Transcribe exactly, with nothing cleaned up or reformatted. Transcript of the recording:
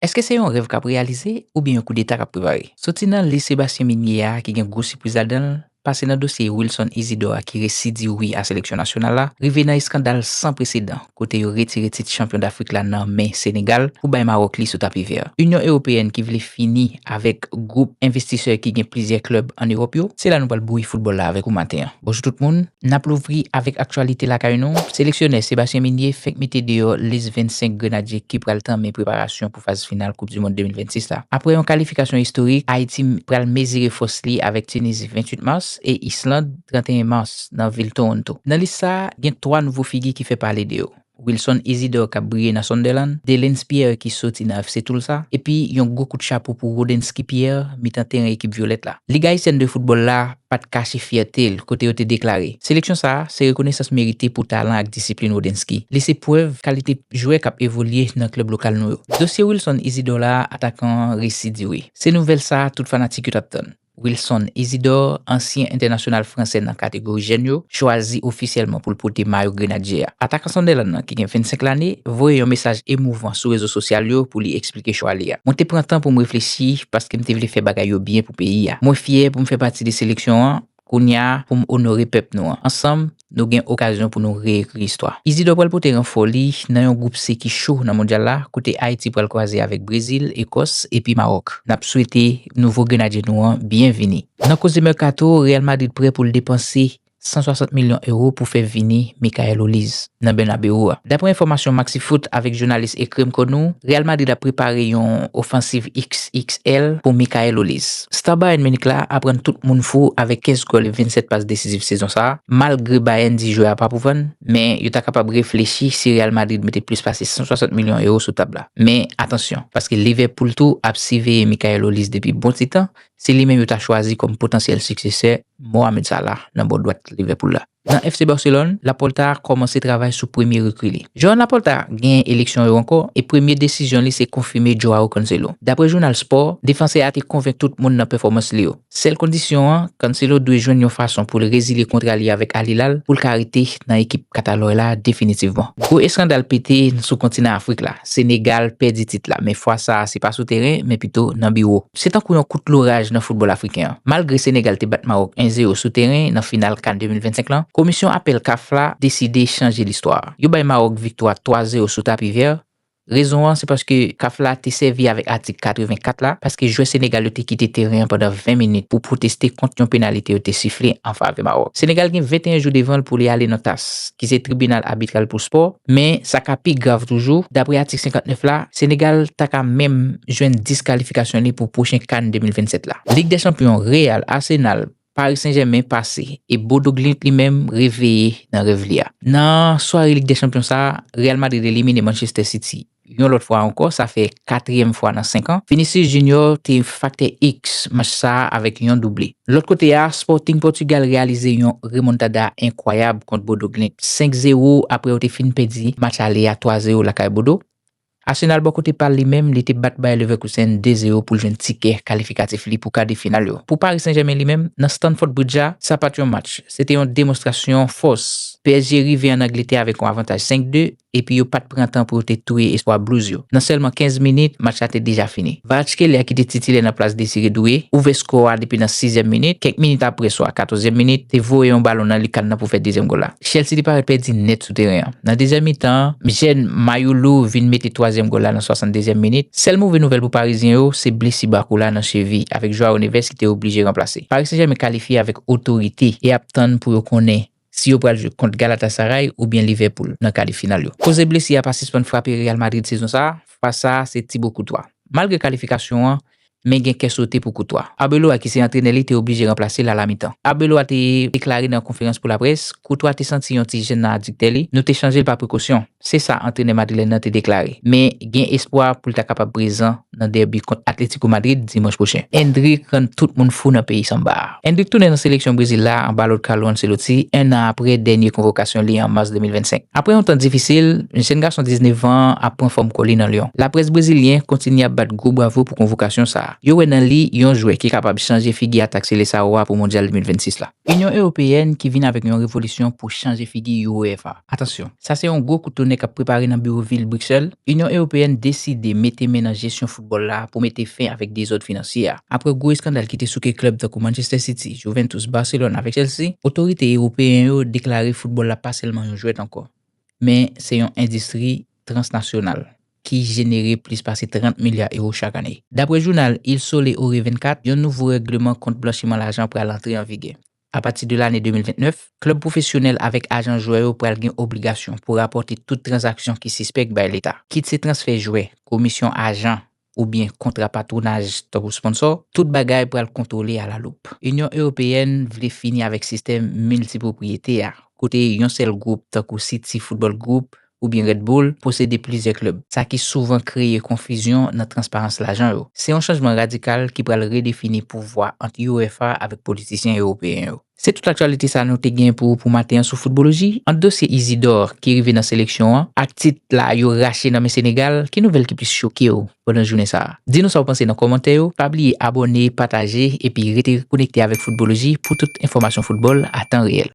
Èske se yon rèv k ap reyalize oubyen yon koudeta k ap prepare? Soti nan li Sebastien Migné a ki gen gwo sipriz ladan l, pase nan dosye Wilson Isidore a ki resi di wi a seleksyon nasyonal la, rive nan eskandal san presedan kote yo retire tit chanpyon Dafrik la nan men Senegal pou bay Mawòk li sou tapi vè. Inyon Ewopeyèn ki vle fini avèk gwoup envestisè ki gen plizyè klèb an Ewòp yo, se la nou pral bouyi foutbòl la avèk ou maten an. Bonjou tout moun, n ap louvri avèk aktyalite lakay nou. Seleksyonè Sebastien Migné fèk mete deyò lis vennsenk Grenadye ki pral tanmen preparasyon pou faz final Koup di Mond de mil vennsis la. Apre yon kalifikasyon istorik, Ayiti pral mezire fòs li avèk Tinizi venntuit mas e Island tranteyen mas nan vil Toronto. Nan lis sa a, gen twa nouvo figi ki fè pale de yo. Wilson Isidore k ap briye nan Sunderland, Delens Pierre ki soti nan F C Tulsa, epi yon gwo kout chapo pou Rodensky Pierre, mitan teren ekip Vyolèt la. Lig Ayisyèn de Foutbòl la pa t kache fyète l kote yo te deklare, seleksyon sa a se rekonesans merite pou talan ak disiplin Rodensky. Li se prèv kalite jwè k ap evolye nan klèb lokal nou yo. Dosye Wilson Isidore la, atakan an resi di wi. Se nouvèl sa a tout fanatik yo t ap tann. Wilson Isidore, ansyen entènasyonal fransè nan kategori jèn yo, chwazi ofisyèlman pou l pote mayo Grenadye a. Atakan Sunderland nan, ki gen vennsenk lane, voye yon mesaj emouvan sou rezo sosyal yo pou li eksplike chwa li a. Mwen te pran tan pou m reflechi paske m te vle fè bagay yo byen pou peyi a. Mwen fyè pou m fè pati de seleksyon an, kounye a pou m onore pèp nou an. Ansanm, nou gen okazyon pou nou reekri istwa. Isidore pral pote ranfò li nan yon gwoup C ki cho nan mondyal la, kote Ayiti pral kwaze avèk Brezil, Ekòs epi Mawòk. N ap swete nouvo Grenadye nou an byenvini. Nan koze mèkato, Real Madrid prè pou l depanse san swasant milyon ewo pou fè vini Michael Olise nan Bernabeu a. Dapre enfòmasyon Maxi Foot avèk jounalis Ekrem Konou, Real Madrid ap prepare yon ofansiv X X L pou Michael Olise. Sta Bayern Munich la aprann tout moun fou avèk kenz gòl e vennsèt pas desiziv sezon sa a. Malgre Bayern di jwè a pa pou vann, men yo ta kapab reflechi si Real Madrid mete plis pase san swasant milyon ewo sou tab la. Men atansyon, paske Liverpool tou ap siveye Michael Olise depi bon ti tan, se li menm yo ta chwazi kòm potansyèl siksesè Mohamed Salah nan bò dwat Liverpool la. Nan F C Barcelone, Laporta kòmanse travay sou premye rekri li. Joan Laporta gen eleksyon yo ankò, e premye desizyon li se konfime Joao Cancelo. Dapre jounal Sport, defansè a te konvenk tout moun nan pèfòmans li yo. Sèl kondisyon an, Cancelo dwe jwenn yon fason pou l rezilye kontra li avèk Al Hilal pou l ka rete nan ekip katalòy la definitivman. Gwo eskandal pete sou kontinan Afrik la. Senegal pèdi tit la, men fwa sa a se pa sou teren, men pito nan biwo. Se tankou yon kout loraj nan foutbòl afriken an. Malgre Senegal te bat Mawòk en zewo sou teren nan final CAN de mil vennsenk lan, komisyon apèl CAF la deside chanje listwa a. Yo bay Mawòk viktwa twa zewo sou tapi vè. Rezon an se paske CAF la te sèvi avèk atik katrevenkat la, paske jwè Senegal yo te kite teren an pandan ven minit pou pwoteste kont yon penalite yo te sifle an favè Mawòk. Senegal gen venteyen jou devan l pou li ale nan CAS, ki se Tribinal Abitral pou Spò, men sa ka pi grav toujou, dapre atik senkantnèf la, Senegal ta ka menm jwenn diskalifikasyon li pou pwochen CAN de mil vennsèt la. Lig dè Chanpyon, Real, Arsenal, Paris Saint-Germain pase, e Bodo Glimt li menm reveye nan rèv li a. Nan sware Lig dè Chanpyon sa a, Real Madrid elimine Manchester City yon lòt fwa ankò, sa fè katriyèm fwa nan senk an. Vinicius Junior te faktè X match sa a avèk yon double. Lòt kote a, Sporting Portugal reyalize yon remontada enkwayab kont Bodo Glimt, senk zewo, apre yo te fin pèdi match ale a twa zewo lakay Bodo. Arsenal bò kote pa l li menm, li te bat Bayer Leverkusen de zewo pou l jwenn tikè kalifikatif li pou kadè final yo. Pou Paris Saint-Germain li menm, nan Stamford Bridge a, sa pa t yon match, se te yon demonstrasyon fòs. P S G rive ann Angletè avèk yon avantaj senk de, epi yo pa t pran tan pou yo te touye espwa Blues yo. Nan sèlman kenz minit, match la te deja fini. Kvaratskhelia ki te titilè nan plas Désiré Doué ouvè skò a depi nan sizyèm minit. Kèk minit apre, swa katòzyèm minit, te voye yon balon nan likann nan pou fè dezyèm gòl la. Chelsea te parèt pèdi nèt sou teren an. Nan dezyèm mitan an, jèn Mayulu vin mete twazyèm gòl la nan swasanndezyèm minit. Sèl move nouvèl pou Parizyen yo, se blesi Barcola nan chevi, avèk Joao Neves ki te oblije ranplase. Paris Saint-Germain kalifye avèk otorite e ap tann pou yo konnen si yo pral jwe kont Galatasaray oubyen Liverpool nan kadè final yo. Koze blesi a pa sispann frape Real Madrid sezon sa a, fwa sa a se Thibaut Courtois. Malgre kalifikasyon an, men gen kè sote pou Courtois. Arbeloa, ki se antrenè li, te oblije ranplase l alamitan. Arbeloa te deklare nan konferans pou laprès, Courtois te santi yon ti jenn nan adiktè li, nou te chanje l pa prekosyon. Se sa antrenè madrilèn nan te deklare. Men gen espwa pou l ta kapab prezan nan dèbi kont Atletico Madrid dimanch pwochen. Endrick rann tout moun fou nan peyi sanba a. Endrick tounen nan seleksyon Brezil la anba lòd Carlo Ancelotti, en an apre dènye konvokasyon li an mas de mil vennsenk. Apre yon tan difisil, jèn gason diznèf an ap pran fòm kò li nan Lyon. Laprès brezilyen kontinye ap bat gwo bravo pou konvokasyon sa a. Yo wè nan li yon jwè ki kapab chanje figi atak Seleção a pou Mondyal de mil vennsis la. Inyon Ewopeyèn ki vin avèk yon revolisyon pou chanje figi UEFA. Atansyon, sa se yon gwo kout tonè k ap prepare nan biwo vil Briksèl. Inyon Ewopeyèn deside mete men nan jesyon foutbòl la pou mete fen avèk dezòd finansye a. Apre gwo eskandal ki te souke klèb tankou Manchester City, Juventus, Barcelone avèk Chelsea, otorite ewopeyen yo deklare foutbòl la pa sèlman yon jwèt ankò, men se yon endistri transnasyonal ki jenere plis pase trant milya ewo chak ane. Dapre jounal Il Sole Ore vennkat, yon nouvo règleman kont blanchiman lajan pral antre an vigè. Apati de lane de mil vennèf, klèb pwofesyonèl avèk ajan jwè yo pral gen obligasyon pou rapòte tout tranzaksyon ki sispèk bay Leta, kit se transfè jwè, komisyon ajan, oubyen kontra patwonaj tankou sponsò, tout bagay pral kontwole alaloup. Inyon Ewopeyèn vle fini avèk sistèm miltipwopriyete a, kote yon sèl gwoup tankou City Football Group oubyen Red Bull posede plizyè klèb, sa ki souvan kreye konfizyon nan transparans lajan yo. Se yon chanjman radikal ki pral redefini pouvwa ant UEFA avèk politisyen ewopeyen yo. Se tout aktyalite sa nou te gen pou ou pou maten an sou Foutboloji. Ant dosye Isidore ki rive nan seleksyon an ak tit la yo rache nan men Senegal, ki nouvèl ki plis choke w pandan jounen sa a? Di nou sa w panse nan kòmantè yo. Pa bliye abòne, pataje epi rete konekte avèk Foutboloji pou tout enfòmasyon foutbòl a tan reyèl.